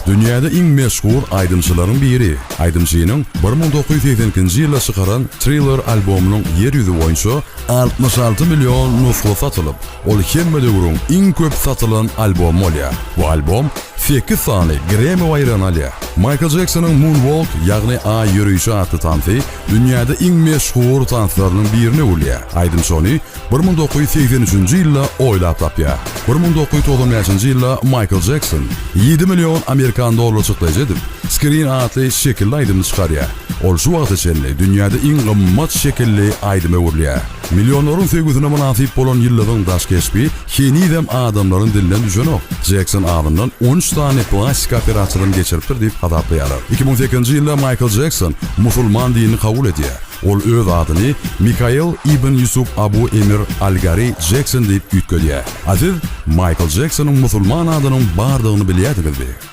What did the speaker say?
Dünýäde iň meşhur aýdymçylaryň biri. Aýdymçynyň 1982-nji ýylda çykaran Thriller albomynyň ýer ýüzi boýunça 66 million nusga satylyp, ol hemme döwrüň iň köp satylan albomy bolýar. Bu albom sekiz sany Grammy baýragyny alýar. Maýkl Jeksonyň Moonwalk, ýagny Aý ýöreýşi atly tansy dünýäde iň meşhur tanslarynyň birine öwrülýär. Aýdymçy ony 1983-nji ýylda oýlap tapýar. 1995-nji ýylda Maýkl Jekson ýedi million amerikan dollary çykdajy edip, Screen atly şekilli aýdymyny çykarýar. Ol şu wagta çenli dünýäde iň gymmat şekilli aýdyma öwrülýär. Millionlaryň söýgüsine mynasyp bolan ýyldyzyň daş keşbi henizem adamlaryň dilinden düşenok. Jekson azyndan 13 sany plastika operasiýadan geçiripdir diýip hasaplaýarlar. 2008-nji ýylda Maýkl Jekson musulman dinini kabul edýär. Ol öz adyny Mikael ibn Ýusup Abu Emir Al-Gari Jekson diýip üýtgedýär. A siz Maýkl Jeksonyň musulman adynyň bardygyny bilýärdiňizmi?